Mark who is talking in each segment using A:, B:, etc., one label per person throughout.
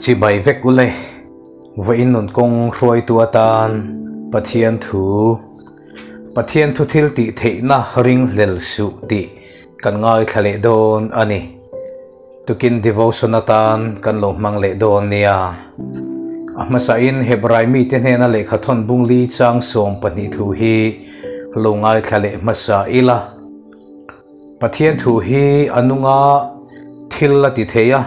A: Chibai vek ule, vawiin nun kawng hruaitu atan Pathian thu, Pathian thu thil tih theihna ringhlel suh tih kan ngaithla leh dawn a ni. Tukin devotion atan kan lo hmang leh dawn nia. A hmasain Hebrai mite hnena lehkha thawn bungli chang 12 thu hi lo ngaithla leh hmasa ila. Pathian thu hi a nunga thil a ti thei a,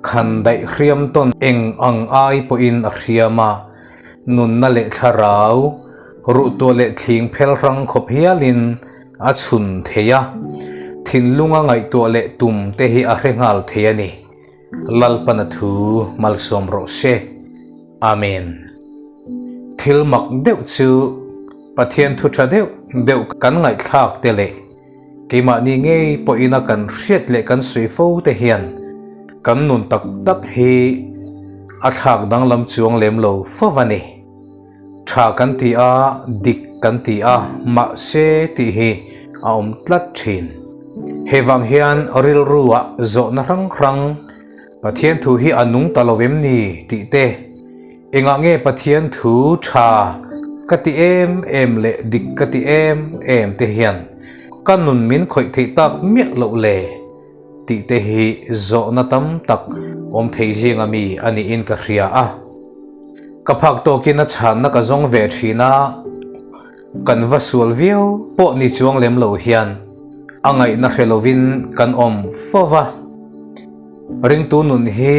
A: khan daih hriam tawn eng ang ai pawhin a hriam a, nunna leh thlarau, ruhtuah leh thling phel hrang khawp hialin a chhun thei a, thinlunga ngaihtuah leh tum te hi a hre nghal thei a ni. Lalpana thu malsawm rawh se. Amen. Thil mak deuh chu Pathian thu tha deuh deuh kan ngaihthlak te leh keimahni ngei pawhina kan hriat leh kan sawi fo te hian kan nun tak tak hi a thlak danglam chuang lem lo fo a ni. Tha kan ti a, dik kan ti a, mahse tih hi a awm tlat thin. Hei vang hian rilruah zawhna hrang hrang, Pathian thu hi a nung ta lo em ni tih te, engah nge Pathian thu tha ka ti em em leh dik ka ti em em te hian ka nun min khawih theih tak miah loh le tih te hi zawhna tam tak awm thei zinga mi a niin ka hria a. Ka phak tawkin a chhanna ka zawng ve thin a, kan va sual viau pawh ni chuang lem lo hian a ngaihna hre lovin kan awm fo va, ringtu nun hi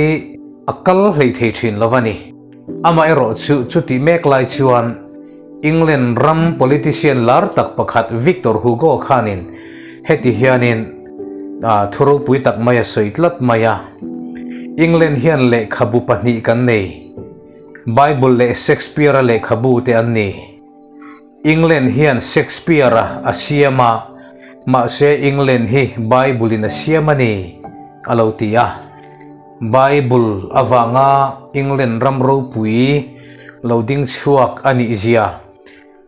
A: a kal hlei thei thin lo a ni. Amaherawh chu chutih mek lai chuan England ram politician lar tak pakhat Victor Hugo khanin heti hianin thu ropui tak mai a sawi tlat mai a, England hian lehkhabu pahnih kan nei, Bible leh Shakespeare-a lehkhabu te an ni. England hian Shakespeare-a a siam a, mahse England hi Bible-in a siam a ni, a lo ti a. Bible avanga England ram ropui lo ding chhuak a nih zia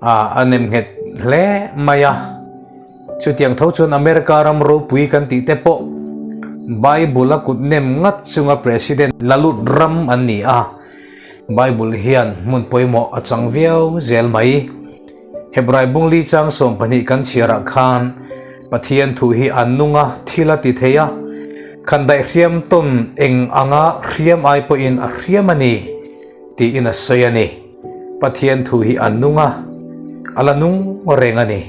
A: a nemnghet hle mai a. Chutiang tho chuan America ram ropui kan tih te pawh Bible a kut nem ngat chunga President la lut ram an ni a. Bible hian hmun pawimawh a chang viau zel mai. Hebrai bungli chang 12 kan chhiarah khan Pathian thu hi a nung a, thil a ti thei a, khan daih hriam tawn eng anga hriam ai pawhin a hriam a ni tiin a sawi a ni. Pathian thu hi a nung a, a la nung reng a ni.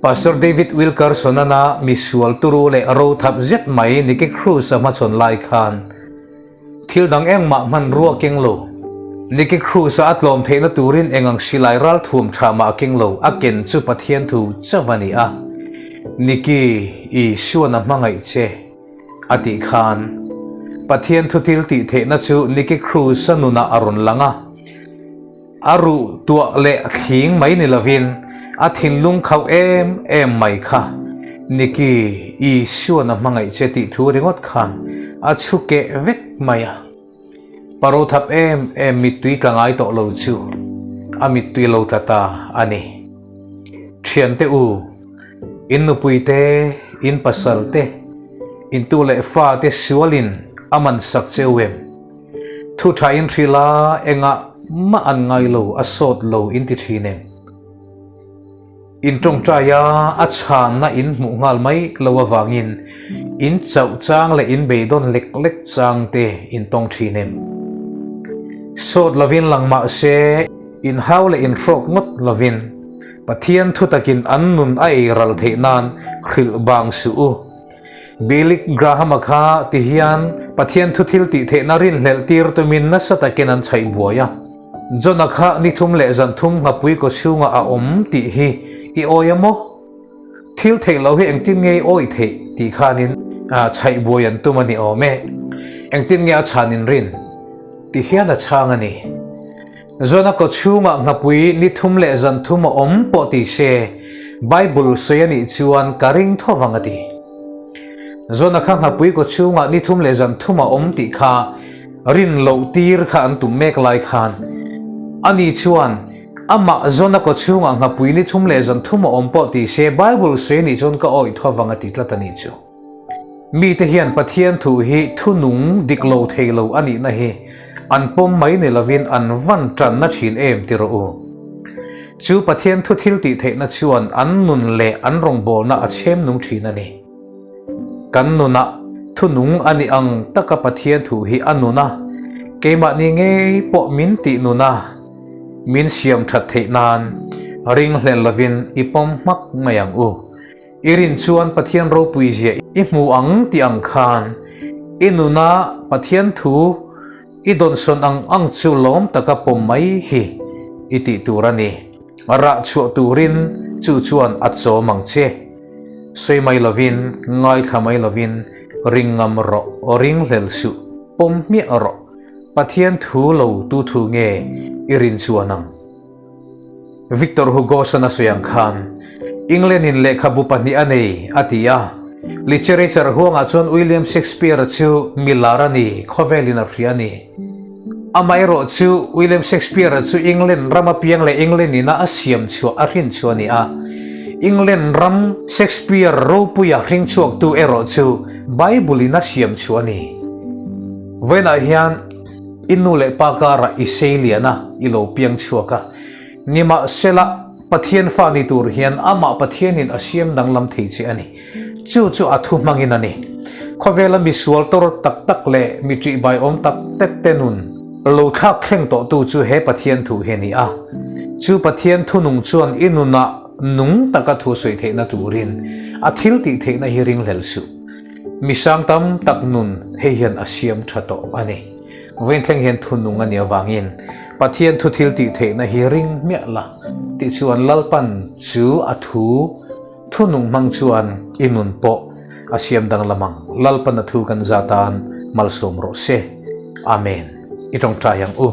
A: Pastor David Wilkerson-ana misual turu leh rothap zet mai Nicky Cruz a hmachhawn lai khan, Thil dang engmah hmanrua keng lo. Nicky Cruz-a a tlawm theihna turin eng ang silai ral thuam tha mah a keng lo, a ken chu Pathian thu chauh a ni a. Nicky, Isuan a hmangaih che, a tih khan Pathian thu thil tih theihna chu Nicky Cruz-a nunah a rawn lang a. A ruh tuah leh thling mai ni lovin a thinlung khauh em em mai kha. Nicky, Isuan a hmangaih che tih thu ringawt khan a chhu keh vek mai a. Paro thap em em mittui tla ngai tawh lo chu a mittui lo tla ta a ni. Thiante u, in nupui te, in pasal te, in tu leh fa te sualin a man sak che u em? Thu tha in hrilh a, engah mah an ngai lo, a sawt lo in ti thin em? In tawngtai a, a chhanna in hmuh nghal mai lo avangin in chauh chang leh in beidawn lek lek chang te in tawng thin em? Sawt lovin lang mah se, in hau leh in hrawk ngawt lovin Pathian thu takin an nun a ei ral theih nan hrilh bang suh u. Billy Graham-a kha ti hian Pathian thu thil tih theihna rinhlelh tir tumin nasa takin an chhaih buai a. John-a kha ni thum leh zan thum nghapui kaw chhungah a awm tih hi i awi a maw? Thil theih loh hi engtin nge i awi theih tih khanin chhaih buai an tum a ni awm e. Engtin nge a chhan in rin? Ti hian a chhang a ni. John-a kaw chhungah nghapui ni thum leh zan thum a awm pawh ti se, Bible sawi a nih chuan ka ring tho vang a ti. John-a kha nghapui kaw chhungah ni thum leh zan thum a awm tih kha rin loh tir kha an tum mek lai khan ani chuan amah John-a kaw chhungah nghapui ni thum leh zan thum a awm pawh ti se, Bible sawi a nih chuan ka awih tho vang a ti tlat a nih chu. Mite hian Pathian thu hi thu nung dik lo thei lo a nihna hi an pawm mai ni lovin an van tanna thin em ti rawh u. Chu Pathian thu thil tih theihna chuan an nun leh an rawngbawlna a chhem nung thin a ni. Kan nunah thu nung a nih ang taka Pathian thu hi a nun a, keimahni ngei pawh min tih nun a, min siam that theih nan ringhlel lovin i pawm hmak mai ang u. I rin chuan Pathian ropui zia i hmu ang tih ang khan i nuna Pathian thu i dawnsawn ang ang chu lawm taka pawm mai hi i tih tur a ni. Rah chhuah turin chu chuan a chawm ang che. Sawi mai lovin, ngaithla mai lovin ring ngam rawh, ringhlel suh, pawm hmiah rawh. Pathian thu lo tu thu nge i rin chuan ang? Victor Hugo-san a sawi ang khan, England-in lehkhabu pahnih a nei, a ti a. Literature huangah chuan William Shakespeare-a chu mi lar a ni, khawvelin a hria a ni. Amaherawh chu William Shakespeare-a chu England rama piang leh England-ina a siam chhuah a hrin chu a ni a. England ram Shakespeare ropuia hring chhuaktu erawh chu Bible-in a siam chhuah a ni. Vawiinah hian I nu leh pa karah i sei lian a, i lo piang chhuak a. Nimahsela, Pathian fa ni tur hian amah Pathianin a siam danglam thei che a ni. Chu chu a thu hmangin a ni. Khawvela mi sual tawr tak tak leh mi ṭihbai awm tak tak te nun lo thlak thleng tawhtu chu he Pathian thu hi a ni a. Chu Pathian thunung chuan i nunah nung taka thu sawi theihna turin a thil tih theihna hi ringhlel suh. Mi sang tam tak nun hei hian a siam tha tawh a ni. Vawiin thleng hian thu nung a nih avangin Pathian thu thil tih theihna hi ring hmiah la tih chuan Lalpan chu a thu thu nung hmang chuan i nun pawh a siam danglam ang. Lalpan a thu kan za tan malsawm rawh se. Amen. I tawngtai ang u.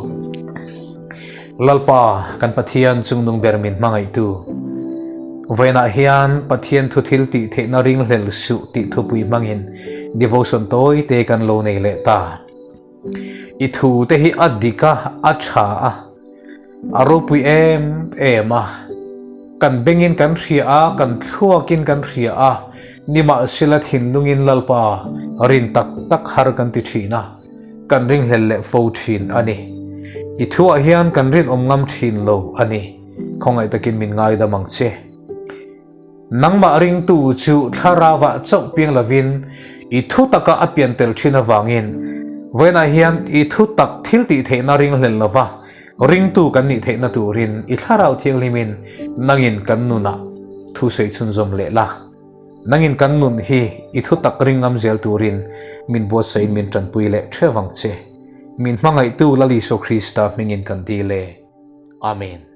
A: Lalpa, kan Pathian chungnung ber min hmangaihtu. Vawiinah hian Pathian thu thil tih theihna ringhlel suh tih thupui hmangin devotion tawi te kan lo nei leh ta. I thu te hi a dik a, a tha a, a ropui em em a. Kan bengin kan hria a, kan thluakin kan hria a, nimahsela thinlungin Lalpa rin tak tak har kan ti thin a. Kan ringhlel leh fo thin a ni. I thuah hian kan rinawm ngam thin lo a ni. Khawngaih takin min ngaidam ang che. Nangmah ringtu chu thlarauah chauh piang lovin i thu taka a pian tel thin avangin vawiinah hian i thu tak thil tih theihna ringhlel lova ringtu kan nih theihna turin i thlarau thianghlimin nangin kan nunah thu sawi chhunzawm leh la. Nangin kan nun hi i thu tak ring ngam zel turin min buatsahin min tanpui leh theuh ang che. Min hmangaihtu Lal Isua Krista hmingin kan dil e. Amen.